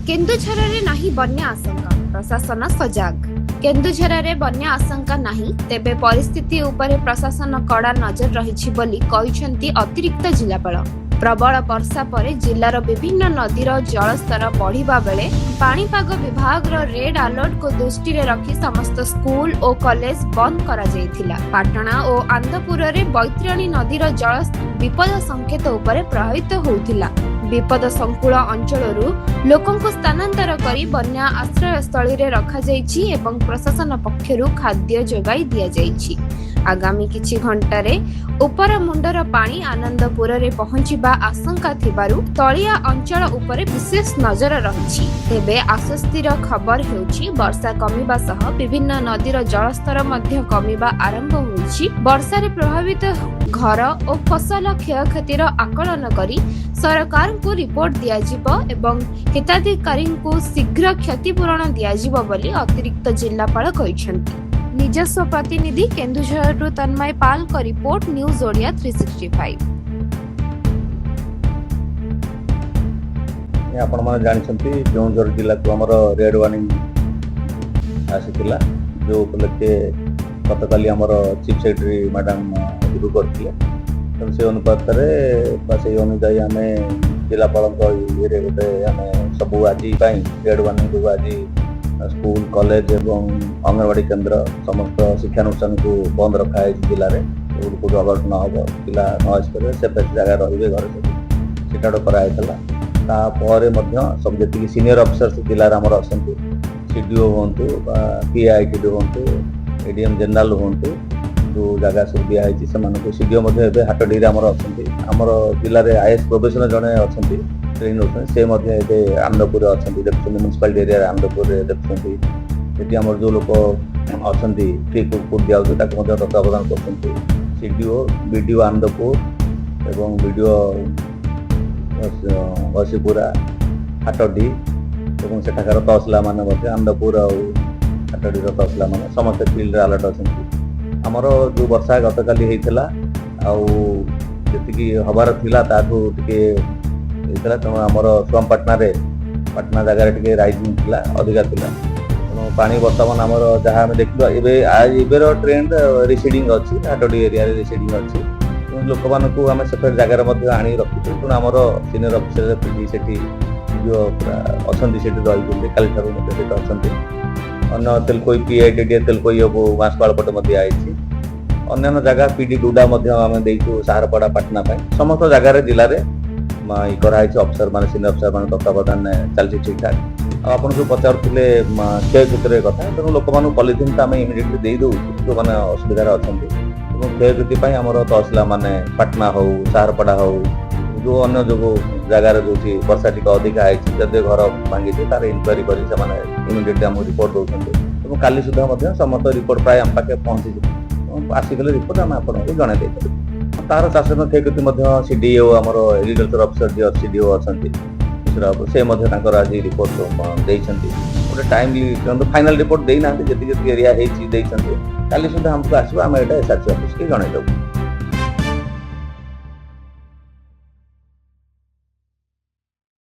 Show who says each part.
Speaker 1: କେନ୍ଦୁଝରରେ ନାହିଁ ବନ୍ୟା ଆଶଙ୍କା, ପ୍ରଶାସନ ସଜାଗ। କେନ୍ଦୁଝରରେ ବନ୍ୟା ଆଶଙ୍କା ନାହିଁ, ତେବେ ପରିସ୍ଥିତି ଉପରେ ପ୍ରଶାସନ କଡ଼ା ନଜର ରହିଛି ବୋଲି କହିଛନ୍ତି ଅତିରିକ୍ତ ଜିଲ୍ଲାପାଳ। ପ୍ରବଳ ବର୍ଷା ପରେ ଜିଲ୍ଲାର ବିଭିନ୍ନ ନଦୀର ଜଳସ୍ତର ବଢ଼ିବା ବେଳେ ପାଣିପାଗ ବିଭାଗର ରେଡ୍ ଆଲର୍ଟକୁ ଦୃଷ୍ଟିରେ ରଖି ସମସ୍ତ ସ୍କୁଲ ଓ କଲେଜ ବନ୍ଦ କରାଯାଇଥିଲା। ପାଟଣା ଓ ଆନ୍ଦପୁରରେ ବୈତରଣୀ ନଦୀର ଜଳ ବିପଦ ସଂକେତ ଉପରେ ପ୍ରବାହିତ ହେଉଥିଲା। ବିପଦ ସଂକୁଳ ଅଞ୍ଚଳରୁ ଲୋକଙ୍କୁ ସ୍ଥାନାନ୍ତର କରି ବନ୍ୟା ଆଶ୍ରୟସ୍ଥଳୀରେ ରଖାଯାଇଛି ଏବଂ ପ୍ରଶାସନ ପକ୍ଷରୁ ଖାଦ୍ୟ ଯୋଗାଇ ଦିଆଯାଇଛି। ଆଗାମୀ କିଛି ଘଣ୍ଟାରେ ଉପର ମୁଣ୍ଡର ପାଣି ଆନନ୍ଦପୁରରେ ପହଞ୍ଚିବା ଆଶଙ୍କା ଥିବାରୁ ତଳିଆ ଅଞ୍ଚଳ ଉପରେ ବିଶେଷ ନଜର ରହିଛି। ତେବେ ଆଶ୍ୱସ୍ତିର ଖବର ହେଉଛି, ବର୍ଷା କମିବା ସହ ବିଭିନ୍ନ ନଦୀର ଜଳସ୍ତର ମଧ୍ୟ କମିବା ଆରମ୍ଭ ହୋଇଛି। ବର୍ଷାରେ ପ୍ରଭାବିତ ଘର ଓ ଫସଲ କ୍ଷୟକ୍ଷତିର ଆକଳନ କରି ସରକାରଙ୍କୁ ରିପୋର୍ଟ ଦିଆଯିବ ଏବଂ ହିତାଧିକାରୀଙ୍କୁ ଶୀଘ୍ର କ୍ଷତିପୂରଣ ଦିଆଯିବ ବୋଲି ଅତିରିକ୍ତ ଜିଲ୍ଲାପାଳ କହିଛନ୍ତି। ନିଜସ୍ୱ ପ୍ରତିନିଧି, କେନ୍ଦୁଝରରୁ ତନ୍ମୟ ପାଲଙ୍କ ରିପୋର୍ଟ, ନ୍ୟୁଜ୍ ଓଡ଼ିଆ 365।
Speaker 2: ଆପଣମାନେ ଜାଣିଛନ୍ତି, କେଉଁଝର ଜିଲ୍ଲାକୁ ଆମର ରେଡ୍ ୱାର୍ଣ୍ଣିଂ ଆସିଥିଲା, ଯେଉଁ ଉପଲକ୍ଷେ ଗତକାଲି ଆମର ଚିଫ୍ ସେକ୍ରେଟାରୀ ମ୍ୟାଡ଼ାମ୍ ରିଭ୍ୟୁ କରିଥିଲେ। ତେଣୁ ସେଇ ଅନୁପାତରେ ବା ସେଇ ଅନୁଯାୟୀ ଆମେ ଜିଲ୍ଲାପାଳଙ୍କ ଇଏରେ ଗୋଟେ ଆମେ ସବୁ ଆଜି ପାଇଁ ରେଡ୍ ୱାର୍ଣ୍ଣିଂ ଯୋଗୁଁ ଆଜି ସ୍କୁଲ, କଲେଜ ଏବଂ ଅଙ୍ଗନବାଡ଼ି କେନ୍ଦ୍ର, ସମସ୍ତ ଶିକ୍ଷାନୁଷ୍ଠାନକୁ ବନ୍ଦ ରଖାଯାଇଛି ଜିଲ୍ଲାରେ। କେଉଁଠି କେଉଁଠି ଆଲର୍ଟ ନ ହେବ, ପିଲା ନ ଆସିପାରିବେ, ସେଫେଷ୍ଟ ଜାଗାରେ ରହିବେ ଘରେ ସବୁ, ସେଇଟା ଗୋଟେ କରାଯାଇଥିଲା। ତାପରେ ମଧ୍ୟ ସବୁ ଯେତିକି ସିନିୟର ଅଫିସର୍ସ ଜିଲ୍ଲାରେ ଆମର ଅଛନ୍ତି, ସିଡିଓ ହୁଅନ୍ତୁ ବା ପିଆଇଟିଡି ହୁଅନ୍ତୁ, ଏଡିଏମ୍ ଜେନେରାଲ ହୁଅନ୍ତୁ, ଯେଉଁ ଜାଗା ସବୁ ଦିଆହେଇଛି ସେମାନଙ୍କୁ, ସିଡିଓ ମଧ୍ୟ ଏବେ ହାଟଡିରେ ଆମର ଅଛନ୍ତି। ଆମର ଜିଲ୍ଲାରେ ଆଇଏଏସ୍ ପ୍ରୋବେସନ ଜଣେ ଅଛନ୍ତି, ଟ୍ରେନିଂ ନେଉଛନ୍ତି, ସେ ମଧ୍ୟ ଏବେ ଆନନ୍ଦପୁରରେ ଅଛନ୍ତି, ଦେଖୁଛନ୍ତି। ମ୍ୟୁନିସିପାଲିଟି ଏରିଆରେ ଆନନ୍ଦପୁରରେ ଦେଖୁଛନ୍ତି। ସେଠି ଆମର ଯେଉଁ ଲୋକ ଅଛନ୍ତି, ଫ୍ରି ଫୁଡ୍ ଦିଆହେଉଛି, ତାକୁ ମଧ୍ୟ ତତ୍ତ୍ୱାବଧାନ କରୁଛନ୍ତି। ସିଡିଓ, ବିଡିଓ ଆନନ୍ଦପୁର ଏବଂ ବିଡିଓ ଘସିପୁରା, ହାଟଡି ଏବଂ ସେଠାକାର ତହସିଲା ମାନେ ମଧ୍ୟ, ଆନନ୍ଦପୁର ଆଉ ହାଟଡିର ତହସିଲା ମାନେ ସମସ୍ତେ ଫିଲ୍ଡରେ ଆଲର୍ଟ ଅଛନ୍ତି। ଆମର ଯେଉଁ ବର୍ଷା ଗତକାଲି ହେଇଥିଲା ଆଉ ଯେତିକି ହବାର ଥିଲା ତାଠୁ ଟିକେ ହେଇଥିଲା। ତେଣୁ ଆମର ସୁଆମପାଟଣାରେ, ପାଟଣା ଜାଗାରେ ଟିକେ ରାଇଜିଂ ଥିଲା, ଅଧିକା ଥିଲା। ତେଣୁ ପାଣି ବର୍ତ୍ତମାନ ଆମର ଯାହା ଆମେ ଦେଖିଲୁ, ଏବେ ଏବେର ଟ୍ରେଣ୍ଡ ରିସିଡିଂ ଅଛି। ହାଟଡି ଏରିଆରେ ରିସିଡିଂ ଅଛି। ତେଣୁ ଲୋକମାନଙ୍କୁ ଆମେ ସେପଟ ଜାଗାରେ ମଧ୍ୟ ଆଣି ରଖିଛୁ। ତେଣୁ ଆମର ସିନିୟର ଅଫିସର ପିଡି ସେଠି ଯୋଉ ପୁରା ଅଛନ୍ତି, ସେଠି ରହିଛନ୍ତି, କାଲିଠାରୁ ମଧ୍ୟ ସେଠି ଅଛନ୍ତି। ଅନ୍ୟ ତେଲକୋଇ ପିଆଇଟିଡି, ତେଲକୋଇ ସବୁ ବାଁଶପାଳ ପଟେ ମଧ୍ୟ ଦିଆହେଇଛି। ଅନ୍ୟାନ୍ୟ ଜାଗା ପିଡି ଡୁଡା ମଧ୍ୟ ଆମେ ଦେଇଛୁ ସାହାରପଡ଼ା, ପାଟନା ପାଇଁ। ସମସ୍ତ ଜାଗାରେ ଜିଲ୍ଲାରେ ଇଏ କରାହେଇଛି। ଅଫିସର ମାନେ, ସିନିୟର ଅଫିସର ମାନେ ତତ୍ତ୍ୱାବଧାନରେ ଚାଲିଛି ଠିକଠାକ। ଆଉ ଆପଣ ଯୋଉ ପଚାରୁଥିଲେ କ୍ଷୟକ୍ଷତିର କଥା, ତେଣୁ ଲୋକମାନଙ୍କୁ ପଲିଥିନ୍ ତ ଆମେ ଇମିଡ଼ିଏଟଲି ଦେଇ ଦେଉଛୁ, ଯୋଉମାନେ ଅସୁବିଧାରେ ଅଛନ୍ତି। ଏବଂ କ୍ଷୟକ୍ଷତି ପାଇଁ ଆମର ତହସିଲା ମାନେ ପାଟନା ହଉ, ସାହାରପଡ଼ା ହଉ, ଯୋଉ ଅନ୍ୟ ଯୋଉ ଜାଗାରେ ଯୋଉଠି ବର୍ଷା ଟିକେ ଅଧିକା ହେଇଛି, ଯଦି ଘର ଭାଙ୍ଗିଛି, ତାର ଇନକ୍ୱାରି କରି ସେମାନେ ଇମିଡ଼ିଏଟଲି ଆମକୁ ରିପୋର୍ଟ ଦେଉଛନ୍ତି। ଏବଂ କାଲି ସୁଦ୍ଧା ମଧ୍ୟ ସମସ୍ତ ରିପୋର୍ଟ ପ୍ରାୟ ଆମ ପାଖରେ ପହଞ୍ଚିଯିବ ଏବଂ ଆସିଗଲେ ରିପୋର୍ଟ ଆମେ ଆପଣଙ୍କୁ ଜଣାଇ ଦେଇପାରିବୁ। ତାର ଚାଷ କ୍ଷୟକ୍ଷତି ମଧ୍ୟ ସିଡିଓ, ଆମର ଏଗ୍ରିକଲଚର ଅଫିସର ଯିଏ ସିଡିଓ ଅଛନ୍ତି ମିଶ୍ର ବାବୁ, ସେ ମଧ୍ୟ ତାଙ୍କର ଆଜି ରିପୋର୍ଟ ଦେଇଛନ୍ତି। ଗୋଟେ ଟାଇମଲି କିନ୍ତୁ ଫାଇନାଲ ରିପୋର୍ଟ ଦେଇନାହାନ୍ତି, ଯେତିକି ଯେତିକି ଏରିଆ ହେଇଛି ଦେଇଛନ୍ତି। କାଲି ସୁଦ୍ଧା ଆମକୁ ଆସିବ, ଆମେ ଏଇଟା ଏସ୍ଆର୍ସି ଅଫିସକି ଜଣାଇଦେବୁ।